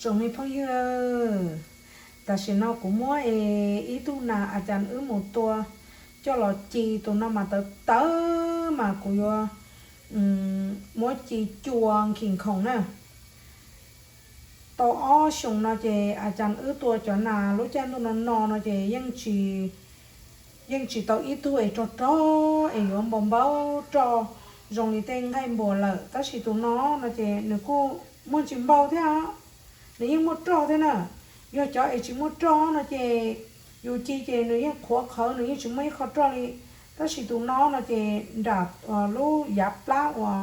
Tsoom me phooj ywg, tam sim no kuv muab es ib tug nas a cas wb mus tua coj los ci, tus no mas tawv tawv mas kuv yuav muab ci cua nkig khoom na. Tau ob xyoos no ces a cas wb tua cov nas lub caij ntuj no no no ces yeej tsis, yeej tsis tau ib tug es rog rog es yuav npau npau roj zoo li tej nqaij npua lawm, tab sis tus no no ces nws kuj muaj ntsis npau thiab, nws yeej muaj roj thiab na. Yog cov es tsis muaj roj no ces yus ci ces nws yeej qhuav qhawv, nws yeej tsis muaj ib qho roj li. Tab sis tus no no ces nram lub yav plab uas,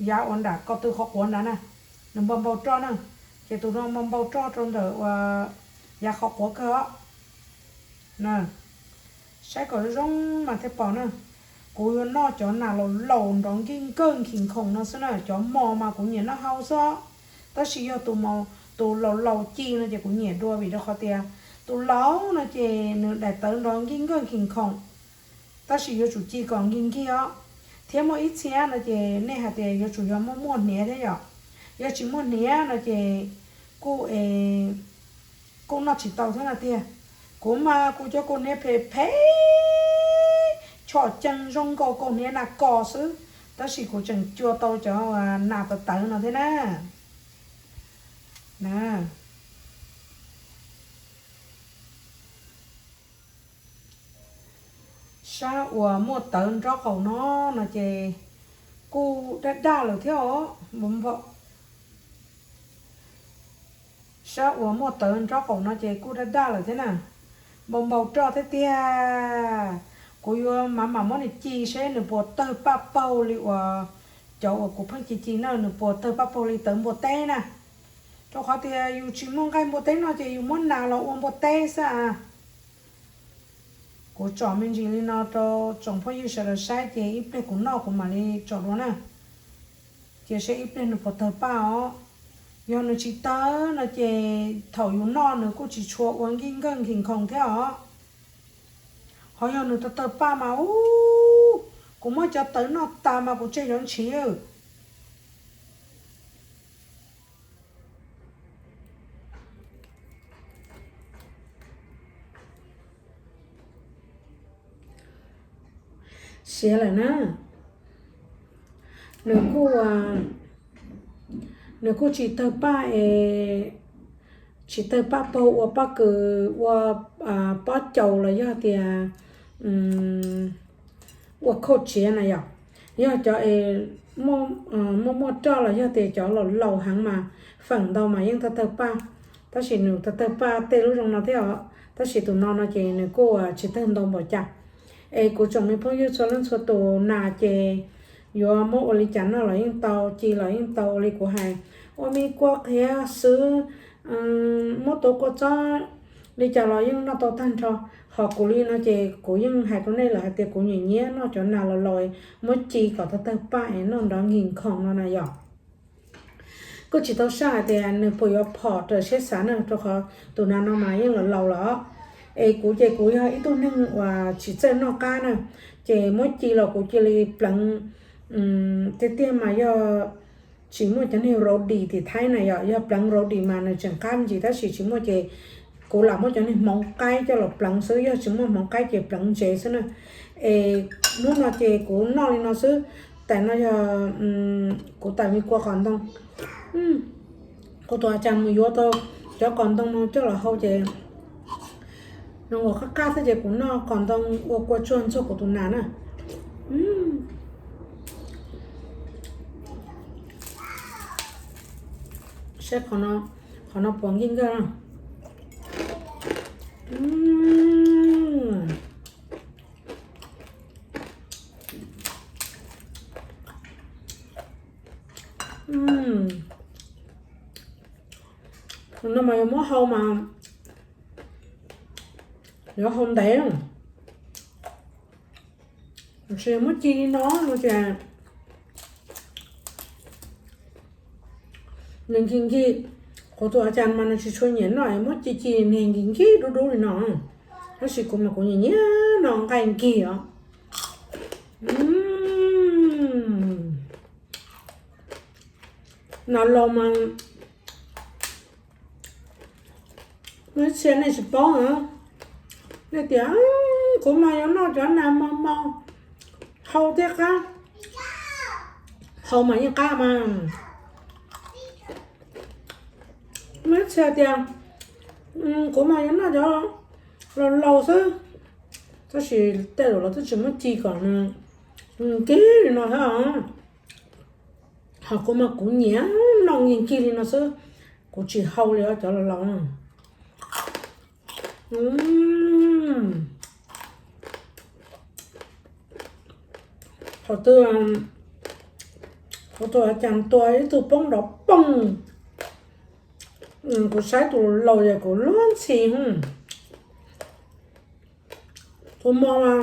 yav uas nram ko tw qhov quav nrad na, nws npau npau roj na. Ces tus no npau npau roj rau ntawm uas yav qhov quav kawg os. Saib kom zoo mas thiaj pom na. Kuv yuav noj cov nas laus laus nrov nkig nkawg nkig khoom no xwb na. Cov mos mas kuv nyiam noj hau xwb, tab sis yog tus laus laus ci no ces kuv nyiam dua vim rau qhov tias tus laus no ces nws daim tawv nrov nkig nkawg nkig khoom, tab sis yuav tsum ci kom nkig nkig os. Thiab muaj ib txhia no ces nej hais tias yuav tsum yog muaj muaj hniav thiab yom. Yog tsis muaj hniav no ces kuj, kuj noj tsis tau thiab no tiag. Kuv mas kuv cov kaus hniav phem phem, tshom cees zoo nkaus kaus hniav nas kos xwb, tab sis kuv tseem cua tau cov nas tawv tawv no thiab na. Sab uas muaj tawv nrob qaum no no ces kuj daj daj lawm thiab os. Sab uas muaj tawv nrob qaum no ces kuj daj daj lawm thiab na. Npau npau roj thiab tiag. Kuv yuav mam mam muab nws ci seb nws puas tawg paj paug li uas cov uas kuv pheej ci ci na, nws puas tawg paj paug li tawv npua teb na. Rau qhov tias yus tsis muaj nqaij npua teb noj ces yus muab nas los ua npua teb xwb a. Kuv tsom me ntsis li no rau tsoom phooj ywg sawv daws saib ces ib pliag kuv noj kuv mam li tsom dua na. Cia seb ib pliag nws puas tawg paj os. Yog nws tsis tawg no ces thaum yus noj nws kuj tsis tshua ua nkig nkawg nkig khoom thiab os. Ho yog nws tawg tawg paj mas ub, kuv muab cov tawv noj tas mas kuv tseg cov ntshiv. Siav lawm na. Nws kuj, nws kuj tsis tawg paj es, tsis tawg paj paug ua pob kws, ua pob caus los yog tias ua khauj tsiav na yom. Yog cov es muaj muaj roj los yog tias cov laus laus heev mas feem ntau mas yeej tawg tawg paj, tab sis nws tawg tawg paj tej lub zoo no thiab os. Tab sis tus no no ces nws kuj tsis tawg ntau npaum cas. Es kuv tsoom me phooj ywg txhua leej txhua tus, nas ces yuav muab ua li cas noj los yeej tau, ci los yeej tau, ua li kuv hais, ua me kua qhiav xwb, muab tuav kua txob li cas los yeej noj tau tag nrho. Ho kuv li no ces kuv yeej hais rau nej lawm hais tias kuv nyiam nyiam noj cov nas laus laus muab ci kom tawg tawg paj es noj nrov nkig khoom no na yom. Kuj tsis tau saj hais tias nws puas yuav phom raws siab xav na, rau qhov tus nas no mas yeej los laus lawm. Es kuv ces kuv yog ib tug neeg uas tsis txawj noj qab na, ces muab ci los kuv cia li pleev. Tiag tiag mas yog tsis muaj cov niag rau dim tim Thaib na yom, yog pleev rau dim mas nws tseem qab ntsis, tab sis tsis muaj ces kuv lam muab cov niag hmoov qaib coj los pleev xwb, yog tsis muaj hmoov qaib ces pleev ntsev xwb na. Es hnub no ces kuv noj li no xwb. Tam no yog kuv tawm me kua qos ntoo. Kuv tus a cas mus yuav tau cov qos ntoo no coj los hau ces nws ua qab qab xwb ces kuv noj qos ntoo ua kua tsuag ntxuag kuv tus nas na. Saib qhov no puas nkig nkawg na. Tus no mas yuav muab hau mas yuav hau ntev. Tab sis muab ci li no no ces nws nkig nkig. Kuv tus a cas mas nws tsis tshua nyiam noj es muab ci ci nws nkig nkig dub dub li no. Tab sis kuv mas kuv nyiam nyiam noj nqaij nkig os. Nas laus mas Muaj ib txhia nej tsis paub na, nej tias kuv mas yuav noj cov nas mos mos, hau thiab qab, hau mas yeej qab mas. Muaj ib txhia tias kuv mas yuav noj cov laus laus xwb, tab sis tej zaum los twb tsis muab ci kom nws nkig li no thiab. Ho kuv mas kuv nyiam noj nkig nkig li no xwb, kuv tsis hau li os cov laus laus. Thaum twg, thaum twg cas tua ib tug poob nrov poog, kuv saib tus laus es kuv luag ntxhi. Tus mos mas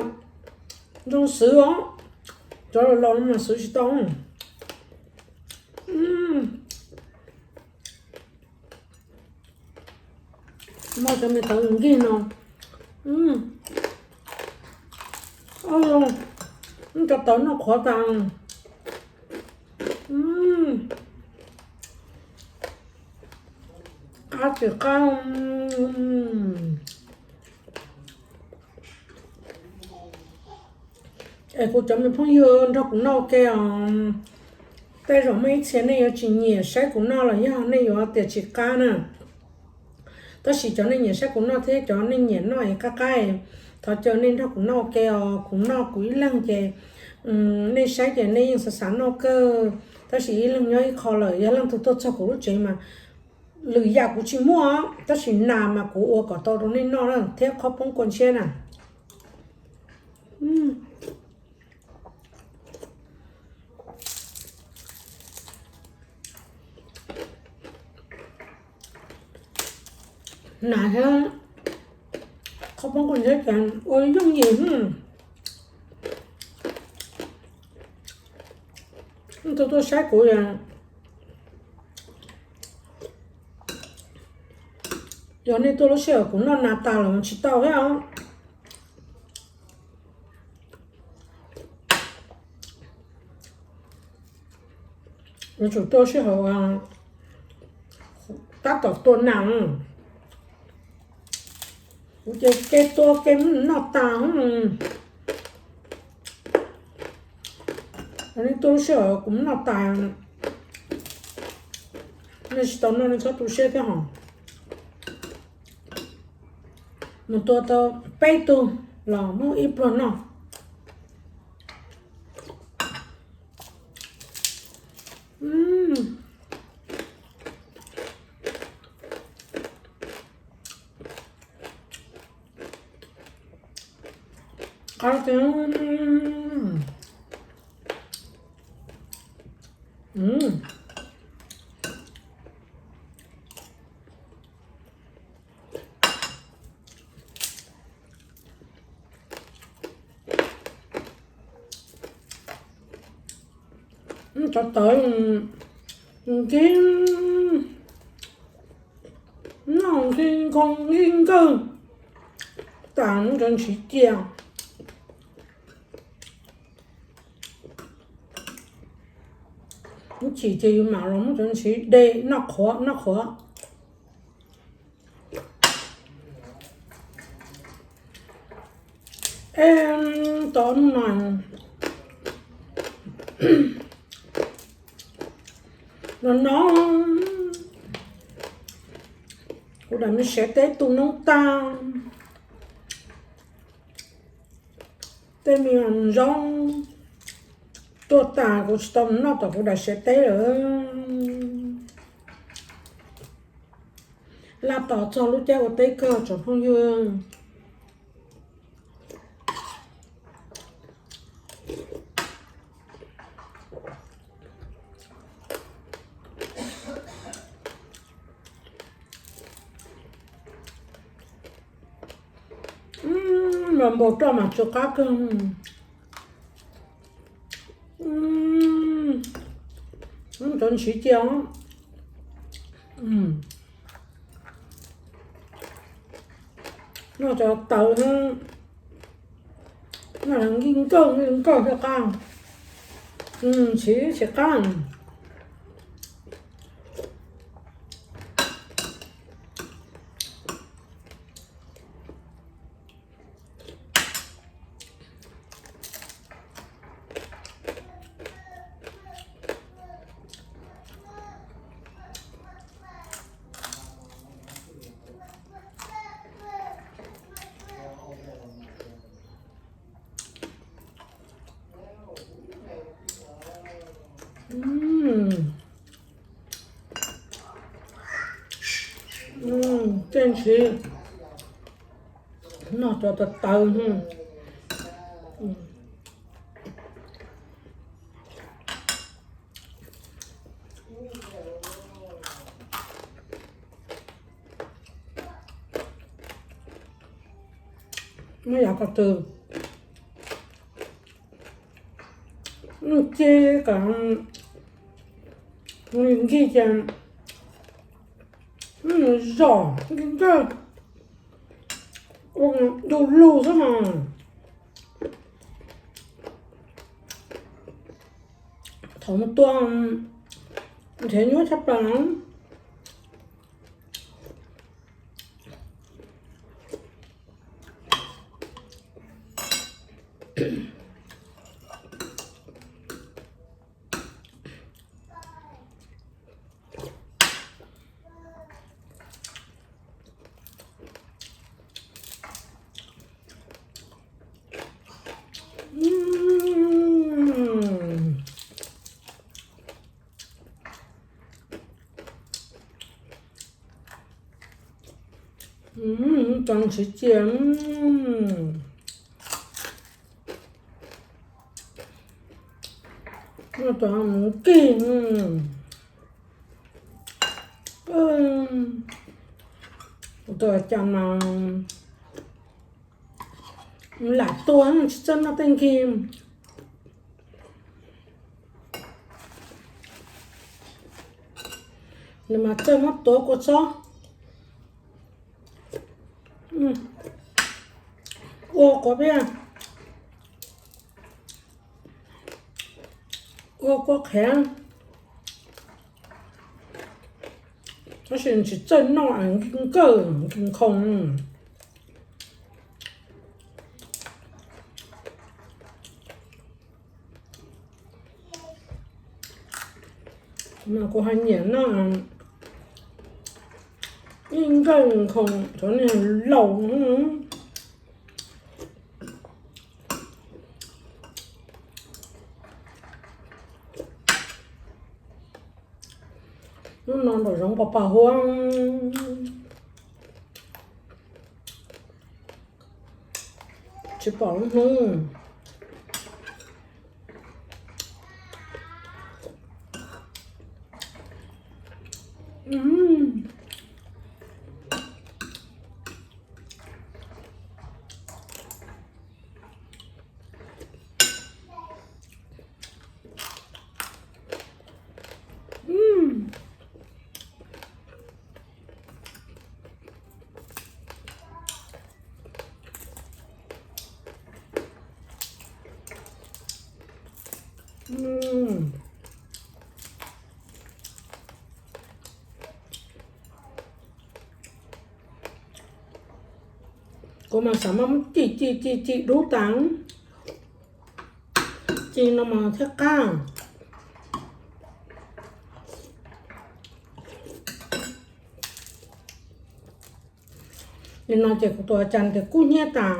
zoo xwb os, cov laus laus no mas xwb tsis tau. Muab cov me tawv nkig no, cov tawv noj qhuav tas. Qab tsis qab. Es kuv cov me phooj ywg nrog kuv noj ua ke os, tej zaum muaj ib txhia nej yuav tsis nyiam saib kuv noj los yog nej yuav tias tsis qab na. Tab sis cov nej nyiam saib kuv noj thiab cov nej nyiam noj es qab qab, thov caw nej nrog kuv noj ua ke os. Kuv noj kuv ib leeg ces nej saib ces nej yeej xav xav noj kawg, tab sis ib leeg nyob ib qho lawm, yog leej twg tuaj txog kuv lub tsev mas lwm yam kuv tsis muaj, tab sis nas mas kuv ua kom tau rau nej noj na, thiab qhob poob kua ntshiab na. Nas thiab qhob poob kua ntshiab cas ua yooj yim. Tus tuaj saib kuv, yog nej tuaj lub sij hawm kuv noj nas tas los tsis tau thiab os. Yuav tsum tuaj sij hawm tab tom tua nas, kuv ces kev tua kev noj tas. Nej tuaj lub sij hawm kuv noj tas, nej tsis tau noj nej txhob tu siab thiab hos. Mus tua tau peb tug los muab ib pluag noj. Qab tiag. Cov tawv nkig, noj nkig nkig nkawg tas, muab cov ntshiv cia. Ib chim ces yus mam los muab cov ntshiv de noj qhuav noj qhuav. Es tau hnub no, no no, kuv daim me siav teb tu noob tag, tej me zoo tuaj tas kuv tsis tau mus noj tom kuv daim siav teb lawm. Laj tos txog lub caij ua teb kawg tsoom phooj ywg. Los npaum roj mas tsw qab kawg. Cov ntshiv cia, noj cov tawv, noj nkig nkawg nkig nkawg thiaj qab, ntshiv tsis qab. Ntshiv noj cov tawv tawv. Muab yam ko tw, ci kom nkig ces zom nkig nkawg, ua du lug xwb mas. Thaum mus tua nrhiav nyuaj tshaj plaws. Txog ntshiv cia, mus kig. Kuv tus cas mas lam tuag tsis txawj noj tej nkig. Nws mas txawj muab tuav kua txob, ua kua peb, ua kua qhev, tab sis tsis txawj noj, nkawg nkig nkhoos. Mas kuv hais nyiam noj ib nkawg nkhoos cov niag laus. Hnub no nraum zoov pos pos huab, tsis pom lub hnub. Kuv mas xav muab ci ci ci ci dub tas, ci no mas thiaj qab. Li no ces kuv tus cas tias kub hnyiab tas.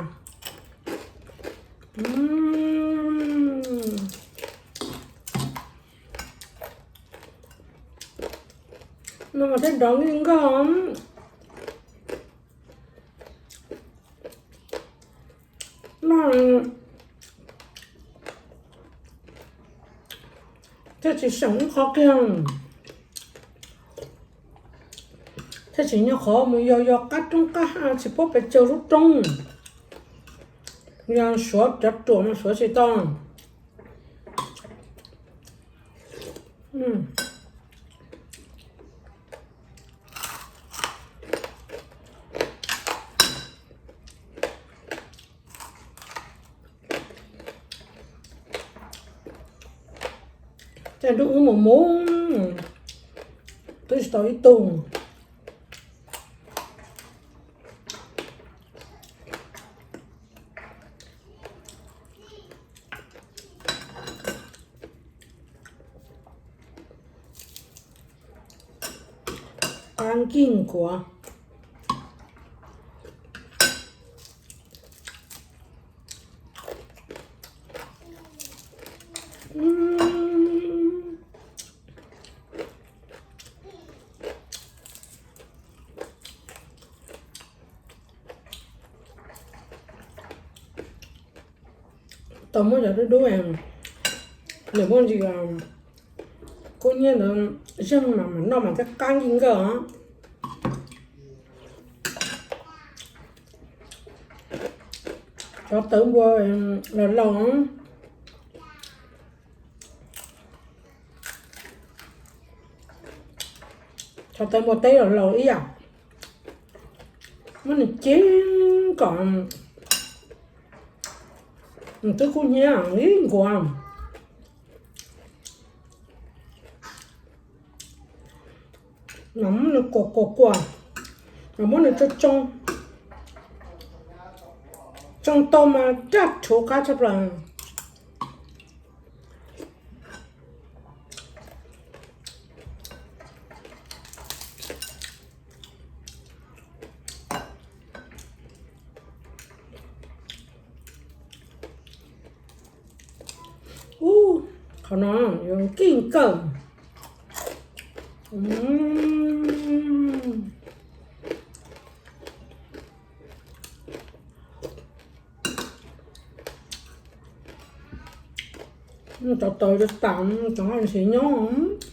No mas thiaj dov nkig nkawg. No thiaj tsis seem ib qho kiag, thiaj tsis nyob qhov mus yos yos qab roob qab hav tsis paub pes tsawg lub roob. Yog suav cov ruam mas suav tsis tau. Tej nruab wb mus mus twb tsis tau ib tug. Qab nkig nkuav. Tau muab cov dub dub, lwm muaj ntsis kub hnyiab ntawd zeeg mas mam noj mas thiaj qab nkig nkawj os. Cov tawv npua laus laus, cov tawv npua teb laus laus ib yam, muab nws cev kom nws twb kub hnyiab ib nkuav. Mas muab nws kuam kuam kuam, mas muab nws tsoo tsoo, tsoo tau mas raj rhuv qab tshaj plaws. Ub, qhov no yuav nkig nkawj. Cov tawv tas, cov nqaij ntshiv nyob.